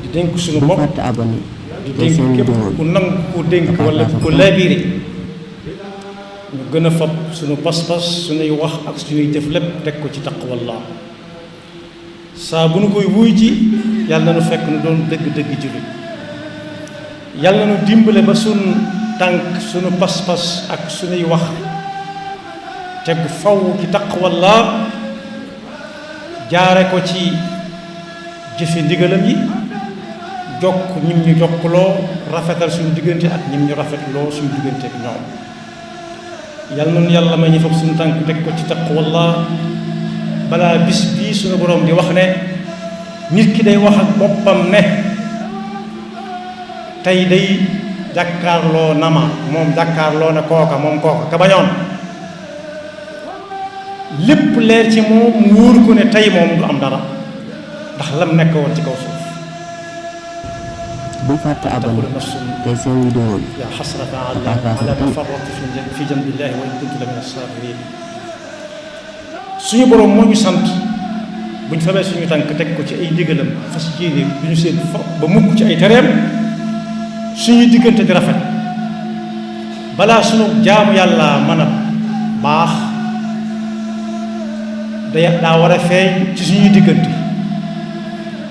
di dénk suñu bopp di dénk képp ku nangu ko dénk wala ku laabire ñu gën a fab suñu pas-pas suñuy wax ak suñuy jëf lépp teg ko ci taqwallah saa bu nu koy wuy ji yàlla na nu fekk nu doon dëgg-dëgg jullit yàlla na nu dimbale ba suñ tànk suñu pas-pas ak suñuy wax teg faw ci taqwallah jaare ko ci jëfe ndigalam yi jokk ñim ñu jokkloo rafetal suñu diggante ak ñim ñu rafetloo suñu diggante ak ñoom yàlla noonu yàlla may ñu fab suñu tànk teg ko ci taqwallah balaa bis bii suñu borom di wax ne nit ki day wax ak boppam ne tey day jàkkaarloo na ma moom jàkkaarloo ne kooka moom kooka ka bañoon lépp leer ci moom mu wóor ko ne tey moom du am dara ndax lam nekk woon ci kaw suuf bu fàtte abonné te seen vidéo bi yaa xasrata ala ma farratu fi janbillahi wa in kuntu la min as-sabirin suñu borom moo ñu sant buñ fabee suñu tànk teg ko ci ay ndigalam fas yéene du ñu seen fa ba mukk ci ay tereem suñu diggante di rafet balaa suñu jaamu yàlla mën a baax daa war a feeñ ci suñuy diggante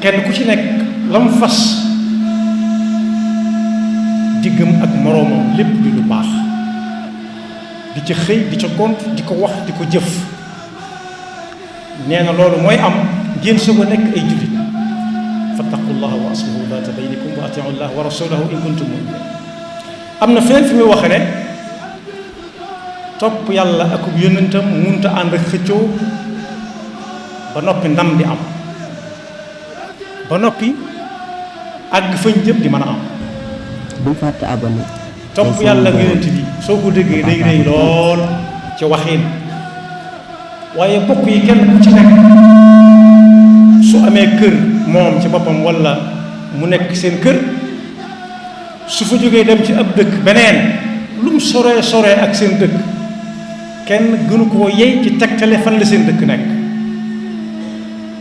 kenn ku ci nekk lam fas diggam ak moroomam lépp di lu baax di ca xëy di ca gont di ko wax di ko jëf nee na loolu mooy am ngeen soog a nekk ay jullit fattaqullaha wa aslihu daata baynikum wa atiu llah wa rasulahu in kuntum muminin am na feneen fi muy waxe ne topp yàlla ak yónnentam munta ànd ak xëccoo ba noppi ndam di am ba noppi àgg fañ jëm di mën a am bu fàtte abonné topp yàlla ak yónnent bi soo ko déggee day rëy lool ci waxin waaye bokk yi kenn ku ci nekk su amee kër moom ci boppam walla mu nekk seen kër su fa jógee dem ci ab dëkk beneen lu mu soree soree ak seen dëkk kenn gënu koo yey ci tegtale fan la seen dëkk nekk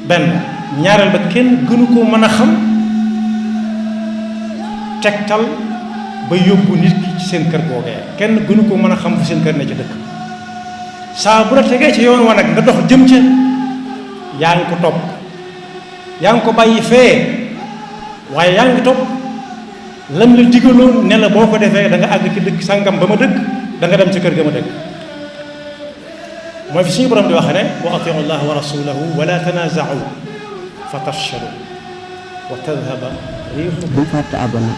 benn ñaareel ba kenn gënu koo mën a xam tegtal ba yóbbu nit ki ci seen kër googee kenn gënu koo mën a xam fu seen kër ne ci dëkk saa bu la tegee ci yoon wa nag nga dox jëm ca yaa ngi ko topp yaa ngi ko bàyyi fee waaye yaa ngi topp lam la digaloon ne la boo ko defee da nga àgg ci dëkk sàngam ba ma dëkk da nga dem ci kër ga ma dëkk mooy fi suñu borom di wax ne wa atiu llah wa rasulahu wala tanaaza'u fa tafshalu wa tadhaba riihukum bu fàtte abonné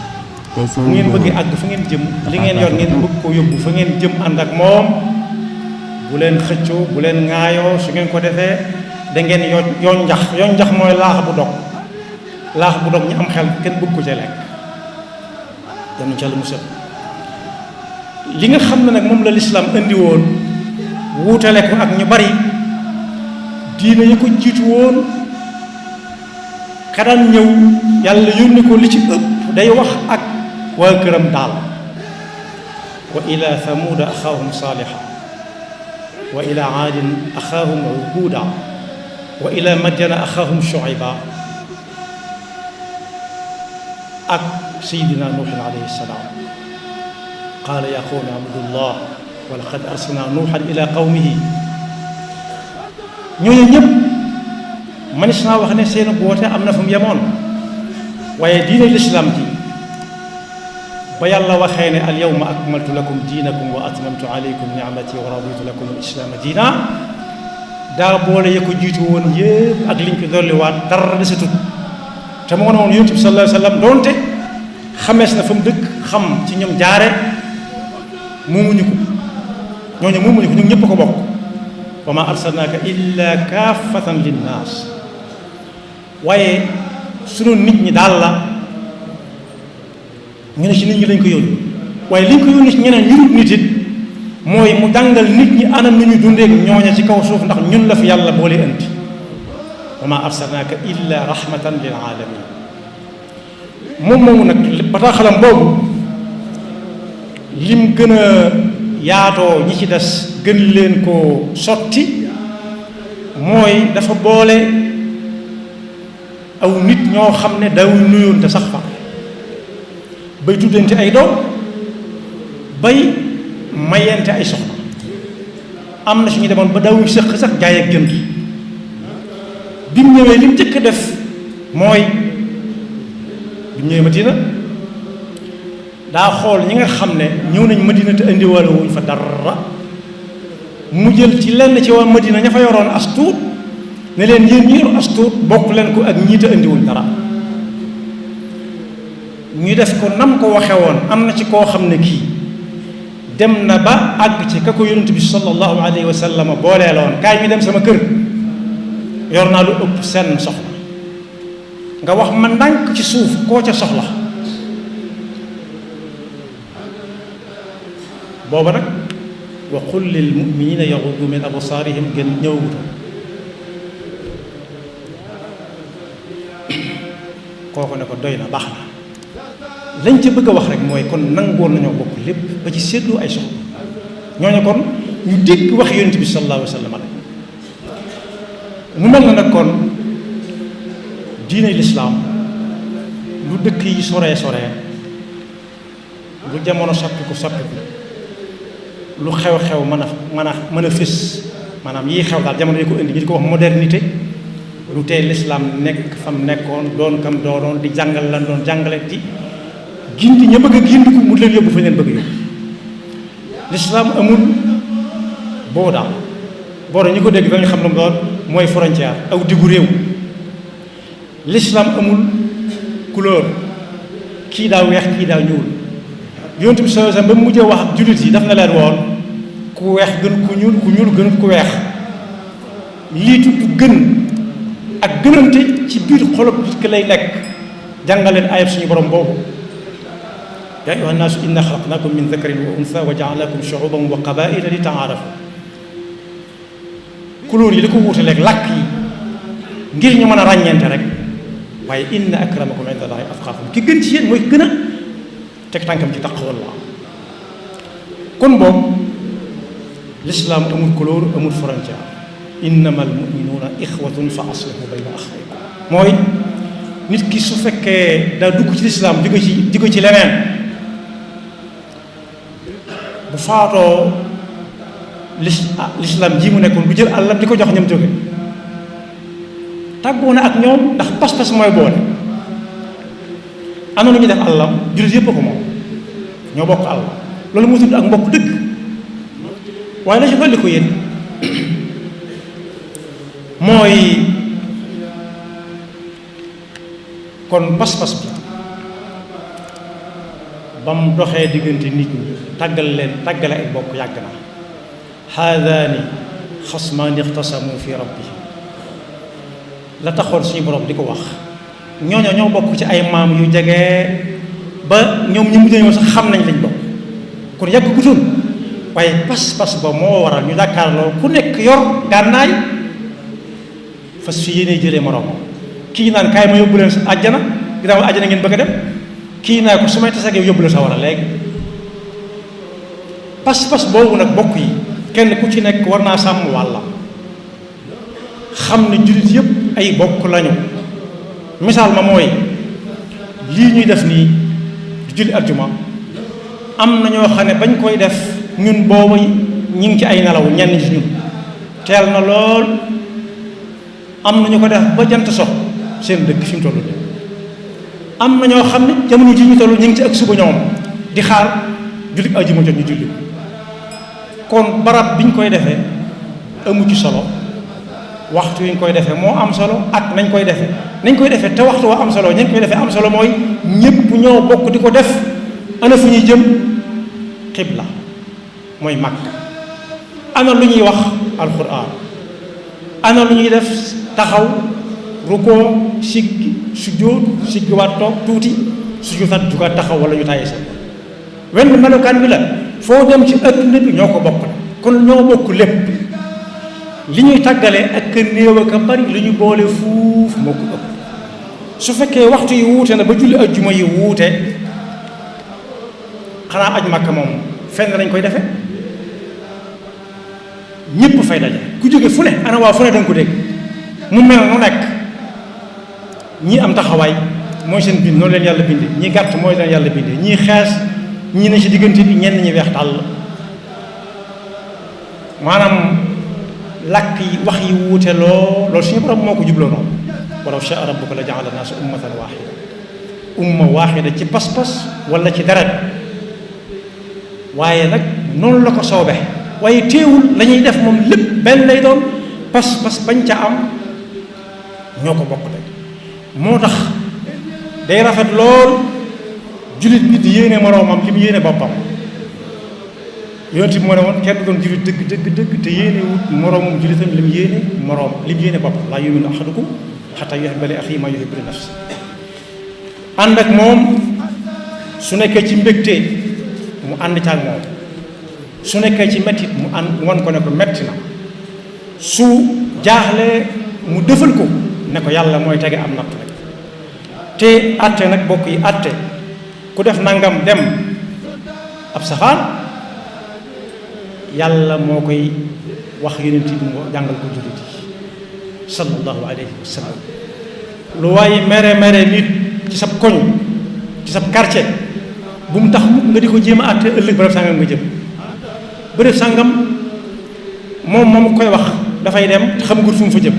te seen fu ngeen bëgg àgg fu ngeen jëm li ngeen yor ngeen bëgg ko yóbbu fa ngeen jëm ànd ak moom bu leen xëccoo bu leen ŋaayoo su ngeen ko defee da ngeen yoon njax mooy laax bu dog ñu am xel kenn bëgg ko ca lekk yam nañu ca la musal li nga xam ne nag moom la lislaam indi woon wuutale ko ak ñu bari diine yi ko jiitu woon ka daan ñëw yàlla yónni ko li ci ëpp day wax ak waa këram daal wa ila thamuuda axaahum saaliha wa ila aadin axaahum huuda wa ila madyana axaahum shuayba ak sayidina nuuhin alayhi salaam qaala yaa qawmi abudullah wa laqad arsalnaa nuuhan ila qawmihi ñooñu ñëpp manis naa wax ne seen boote am na fu mu yemoon waaye diine lislaam ji ba yàlla waxee ne al yawma akmaltu lakum diinakum wa atmamtu alaykum ni'mati wa raditu lakum al islaama diina daa boole ya ko jiitu woon yëpp ak liñ ko dolliwaat dara desatut te moo ne woon yonent bi sallallahu alayhi wa sallam doonte xamees na fa mu dëkk xam ci ñoom jaare moomuñu ko ñooñu moomuñu ko ñun ñëpp ko bokk wa ma arsalnaaka illa kaafatan linnaas waaye sunu nit ñi daal la ñu ne ci nit ñi lañ ko yónni waaye liñ ko yónni ci ñeneen ñu nit it mooy mu jàngal nit ñi anam ni ñu dundeek ñooña ci kaw suuf ndax ñun la fi yàlla boole indi wa ma arsalnaaka illa rahmatan lil alamin moom moomu nag bataaxalam boobu lim gën a yaatoo ñi ci des gën leen koo sotti mooy dafa boole aw nit ñoo xam ne daawuñ nuyoonte sax fa bay tuddante ay doom bay mayente ay soxna am na suñu demoon ba daawuñ sëq sax jaay ak jënd bi mu ñëwee li mu njëkk a def mooy bi mu ñëwee Madina daa xool ñi nga xam ne ñëw nañ Madina te indiwaale wuñ fa dara mu jël ci lenn ci waa Madina ña fa yoroon as tuut ne leen yéen ñi yor as tuut bokk leen ko ak ñii te indiwuñ dara ñu def ko nam ko waxe woon. am na ci koo xam ne kii dem na ba àgg ci ka ko yonent bi sallallahu alayhi wa sallam booleeloon kaay mi dem sama kër yor naa lu ëpp seen soxla nga wax ma ndànk ci suuf koo ca soxla booba nag wa qul lil muminina yaxudu min absaarihim gën ñëwuto kooku ne ko doy na baax na lañ ca bëgg a wax rek mooy kon nangoon nañoo bokk lépp ba ci séddoo ay soxla ñooñu kon ñu dégg wax yonent bi sallallahu alayhi wa sallam rek mu mel na nag kon diine lislaam lu dëkk yi soree lu jamono soppiku lu xew-xew mën a fés maanaam yii xew daal jamono yi ko indi ñu di ko wax modernité lu tey lislaam nekk fam nekkoon doon kam doonoon di jàngal lan doon jàngale di gindi ña bëgg a gindiku mu leen yóbbu fa leen bëgg yóbbu lislaam amul boo daal boo ñi ko dégg dañu xam ne mu doon mooy frontière aw diggu réew lislaam amul couleur kii daa weex kii daa ñuul yonent bi sallallahu alayhi wasallam ba mu mujjee wax ak jullit yi daf na leen woon ku weex gën ku ñuul gënut ku weex lii tudd gën ak gënante ci biir xolob nit ki lay nekk jàngaleen ayab suñu borom boobu yaa ayyuha nnaasu inna xalaqnaakum min dakarin wa unsa wa jaalnaakum shuuban wa qabaa'ila li ta'aarafu couleur yi li ko wuute léegi làkk yi ngir ñu mën a ràññeente rek waaye inna akramakum inda llaahi atqaakum ki gën ci yéen mooy gën a teg tànkam ci taqwallah kon boobu lislaam amul couleur amul frontière innama almuminuuna ixwatun fa aslihu bayna axawaykum mooy nit ki su fekkee daa dugg ci lislaam jóge ci leneen bu faatoo lislaam ji mu nekkoon bu jël àllam di ko jox ñam jóge tàggoo na ak ñoom ndax pas-pas mooy boole am na lu ñuy def àllam jullit yépp a ko moom ñoo bokk àll loolu moo tudd ak mbokk dëgg waaye la ci dolli ko yéen mooy kon pas-pas bi ba mu doxee diggante nit ñi tàggale ay bokk yàgg na haadaani xasmaani ixtasamu fi rabbihim la taxoon suñu borom di ko wax ñooñu ñoo bokk ci ay maam yu jege ba ñoom ñi mujj ñoo sax xam nañ lañ bokk kon yàgg gutoon waaye pas-pas ba moo waral ñu jàkkaarloo ku nekk yor gànnaay fas fi yéene jëlee moroom kii naan kaay ma yóbbu leen sa àjjana ginnaaw àjjana ngeen bëgg a dem kii naa ko su may tase ak yow yóbbu leen sa war a léegi pas-pas boobu nag bokk yi kenn ku ci nekk war naa sàmm wàlla xam ne jullit yépp ay bokk lañu misaal ma mooy lii ñuy def nii di julli aljuma am na ñoo xam ne bañ koy def ñun boobu ñi ngi ci ay nelaw ñenn ci ñun teel na lool am na ñu ko def ba jant sox seen dëkk fi mu toll am na ñoo xam ne jamono ji ñu toll ñu ngi ci ak suba ñoom di xaar julli aljuma jot ñu julli kon barab biñ koy defee amu ci solo waxtu yi ñu koy defee moo am solo ak nañ koy defee te waxtu waa am solo ñañ koy defee am solo mooy ñépp ñoo bokk di ko def ana fu ñuy jëm xibla mooy Makka ana lu ñuy wax alquran ana lu ñuy def taxaw rukoo siggi sujjóot siggi waat toog tuuti sujjóotaat jugaat taxaw wala ñu tàyyi sa wenn melokaan bi la foo dem ci adduna bi ñoo ko bokk kon ñoo bokk lépp li ñuy tàggale ak néew ak a bari li ñu boole fuuf moo ko ëpp su fekkee waxtu yi wuute na ba julli ajjuma yi wuute xanaa aj Makka moom fenn lañ koy defe ñépp fay daje ku jóge fu ne ana waa fu ne danga ko dégg mu mel nu nekk ñii am taxawaay mooy seen bind noonu leen yàlla bindee ñii gàtt mooy leen yàlla bindee ñii xees ñii ne ci diggante bi ñenn ñi weex tàll maanaam làkk yi wax yi wuute loolu suñu borom moo ko jubloo noonu walaw shaa rabbuka la ja'ala naasa ummatan waahida umma waahida ci pas-pas wala ci deret waaye nag noonu la ko soobee waaye teewul la ñuy def moom lépp benn lay doon pas-pas bañ ca am ñoo ko bokk de moo tax day rafet lool jullit bi di yéene moroomam li mu yéene boppam yonent bi moo ne woon kenn doon jullit dëgg te yéene wut moroomam jullitam li mu yéene moroom li mu yéene boppam laa yu'minu ahadukum hattaa yuhibba li axiihi maa yuhibbu li nafsihi ànd ak moom su nekkee ci mbégte mu ànd ca ak moom su nekkee ci mettit mu ànd wan ko ne ko metti na su jaaxlee mu defal ko ne ko yàlla mooy tege am natt rek te àtte nag bokk yi àtte ku def nangam dem ab safaan yàlla moo koy wax yonent bi mu jàngal ko jullit yi sallallahu alayhi wa sallam lu waaye mere nit ci sab koñ ci sab quartier bu mu tax nga di ko jéem a àtte ëllëg bërëb sàngam nga jëm bërëb sàngam moom koy wax dafay dem te xamagul fu mu fa jëm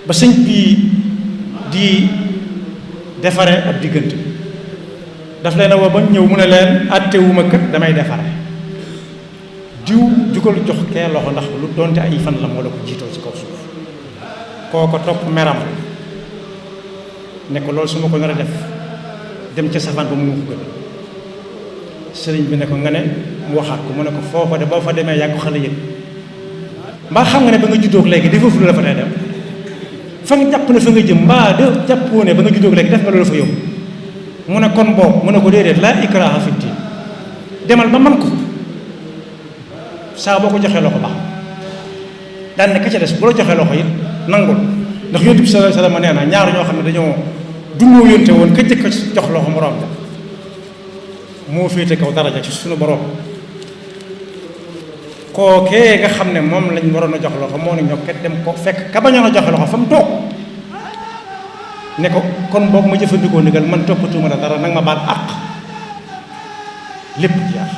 ba sëñ bi di defare ab diggante daf leen a woo ba ñëw mu ne leen àttewuma kat damay defare diw jugal jox kee loxo ndax lu doonte ay fan la moo la ko jiitoo ci kaw suuf kooko topp meram ne ko loolu su ma ko nar a def dem ca safaan ba mu ko gën sëriñ bi ne ko nga ne mu waxaat ko mu ne ko foofa de boo fa demee yaa ko xale yëpp mbaa xam nga ne ba nga juddoog léegi defoo fu la fa tey dem fa nga jàpp ne fa nga jëm mbaa de jàppoo ne ba nga juddoog léegi def nga loolu fa yóbbu mu ne kon boobu mu ne ko déedéet laa ikraaha fi diin demal ba man ko saa boo ko joxee loxo baax daan ne ka ca des bu la joxee loxo it nangul ndax yonent bi sallallahu alayhi wa sallam nee na ñaar ñoo xam ne dañoo dumoo yónte woon ka jëkk jox loxo moroom ja moo féete kaw daraja ci suñu borom kookee nga xam ne moom lañ waroon a jox loxo moo ne ñokket dem ko fekk ka bañoon a joxe loxo fa mu toog ne ko kon boog ma jëfandikoo ndigal man toppatuma la dara nag ma baal àq lépp jaar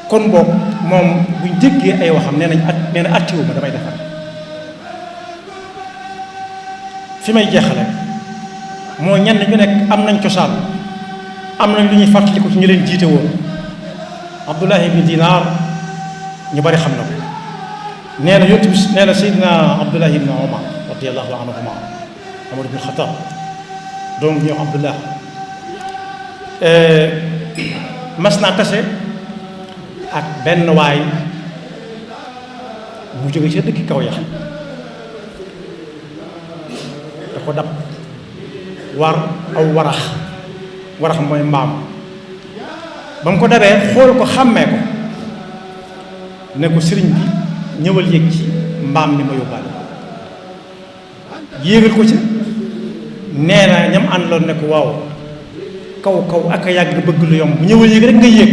kon boog moom buñ jéggee ay waxam nee na attiwu ma damay defar fi may jeexale moo ñenn ñu nekk am nañ cosaan am nañ lu ñuy fàttaliku ci ñu leen jiite woon Abdullahi ibn Dinar ñu bari xam na ko nee na yonent bi nee na Seydina Abdullahi ibn Umar radiyallahu anhuma Umar ibn Xattaab doom bi ñoo Abdullah mas naa tase ak benn waay mu jóge ci dëkk kaw yax da ko dab war aw warax mooy mbaam ba mu ko dabee xool ko xàmmee ko ne ko sëriñ bi ñëwal yéeg ci mbaam mi ma yóbbaale yéegal ko ci nee na ñam àndaloon ne ko waaw kaw ak a yàgg bëgg lu yomb bu ñëwal yéeg rek nga yéeg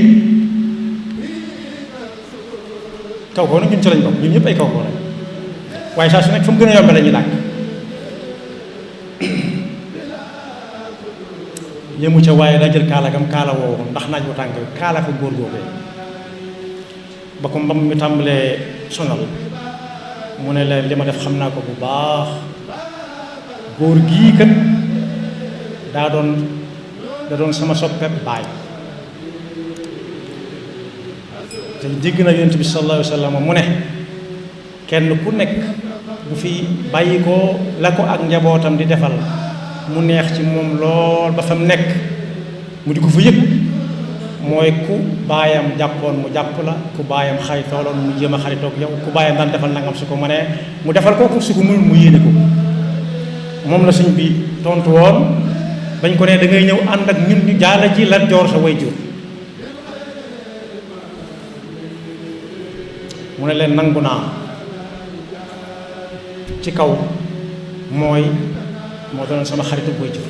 kaw nag ñun ci lañ bokk ñun ñëpp ay kaw rek waaye saa su nekk fa mu gën a yombe la ñuy làkk yëmu ca waaye daa jël kaala gam kaala woowu ndax naaj bu tàng kaala ko góor googee ba ko mbam mi tàmbalee sonal mu ne leen li ma def xam naa ko bu baax góor gii kat da doon sama soppeeb baay te dégg na yonent bi sallallahu alayhi wa sallam mu ne kenn ku nekk bu fi bàyyi ko la ko ak njabootam di defal mu neex ci moom lool ba fa mu nekk mu di ko fa yëg mooy ku baayam jàppoon mu jàpp la ku baayam xaritooloon mu jéem a xaritoog yow ku baayam daan defal nangam su ko mënee mu defal kooku su ko mënul mu yéene ko moom la sëñ bi tontu woon bañ ko ne da ngay ñëw ànd ak ñun ñu jaala ji Lat Joor sa way jur mu ne leen nangu naa ci kaw moo doon sama xaritu way jur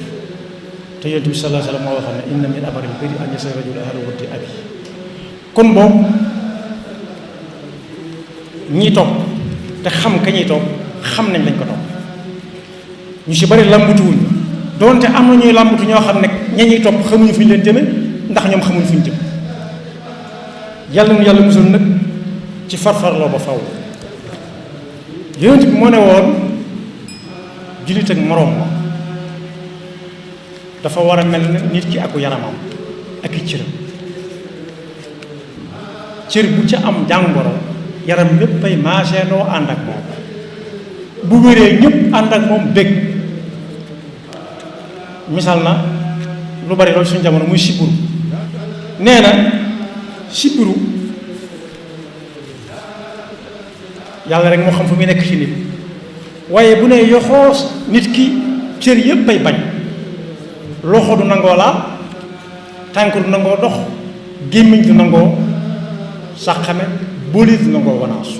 te yonent bi sallallahu alayhi wa sallam moo waxoon ne inna min abaril birri an yasila rajul ahla wuddi abi kon boobu ñii topp te xam ka ñuy topp xam nañ lañ ko topp ñu si bari làmbutuwuñ doonte am na ñuy làmbutu ñoo xam ne ña ñuy topp xamuñu fu ñu leen jëme ndax ñoom xamuñu fu ñu jëm yàlla nu yàlla musul nag ci farfarloo ba faw yonent bi moo ne woon jullit ak moroom ma dafa war a mel ne nit ki aku yaramam ak i cëram cër bu ca am jàngoro yaram lépp ay maaseenoo ànd ak moom bu wéree ñëpp ànd ak moom bég misaal na lu bari loolu suñu jamono muy sibbiru nee na sibbiru yàlla rek moo xam fu muy nekk ci nit waaye bu ne yoxoos nit ki cër yépp ay bañ loxo du nangoo laal tànk du nangoo dox gémmiñ du nangoo sàqame booli du nangoo wanaasu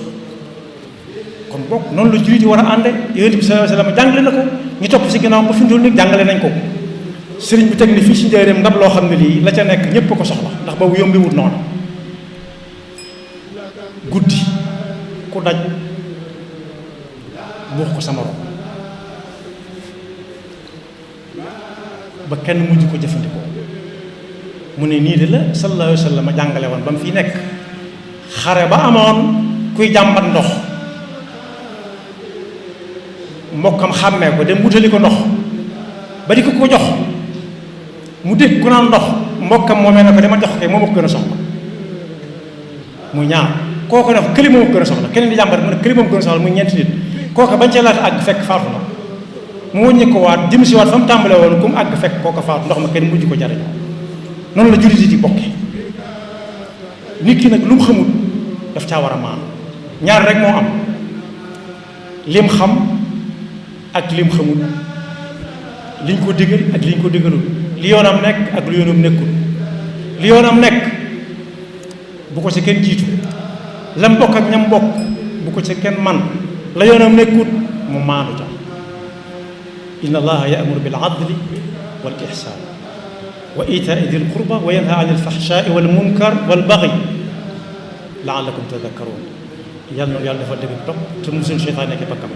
kon bokk noonu la jullit yi war a ànde yonent bi sallallahu alayhi wasallam jàngale na ko ñu topp si ginnaaw ba fi mu nekk jàngale nañ ko sëriñ bi teg ni fii si njëriñam ndab loo xam ne lii la ca nekk ñépp ko soxla ndax boobu yombiwut noonu guddi ku daj buux ko sama rom ba kenn mujj ko jëfandikoo mu ne nii de la sallallahu alayhi wa sallam jàngale woon ba mu fi nekk xare ba amoon kuy jàmbat ndox mbokkam xàmmee ko dem wutali ko ndox ba di ko ko jox mu dégg ku naan ndox mbokkam moomee ne ko dama jox kay moo ma ko gën a soxla muy ñaar kooku ne këli moom ko gën a soxla keneen di jàmbat mu ne këli moom ko gën a soxla muy ñeenti nit kooku bañ cee laata àgg fekk faatu na mu wëññi ko waat jëm si waat fa mu tàmbalee woon ku mu àgg fekk kooku faatu ndox ma kenn mujj ko jariñ noonu la jullit yi di bokke nit ki nag lu mu xamul daf caa war a maan ñaar rek moo am lim xam ak lim xamul liñ ko digal ak liñ ko digalul li yoonam nekk ak lu yoonam nekkul li yoonam nekk bu ko ci kenn jiitu lam bokk ak ñam bokk bu ko ci kenn man la yoonam nekkut mu maandu ca inna allaha ya'muru bil adli wal ihsan wa itaai dil qurba wa yanha anil fahshai wal munkar wal baghi la'allakum tadhakkarun yàlla na yàlla dafa dégg topp te musul seytaan nekk bakkam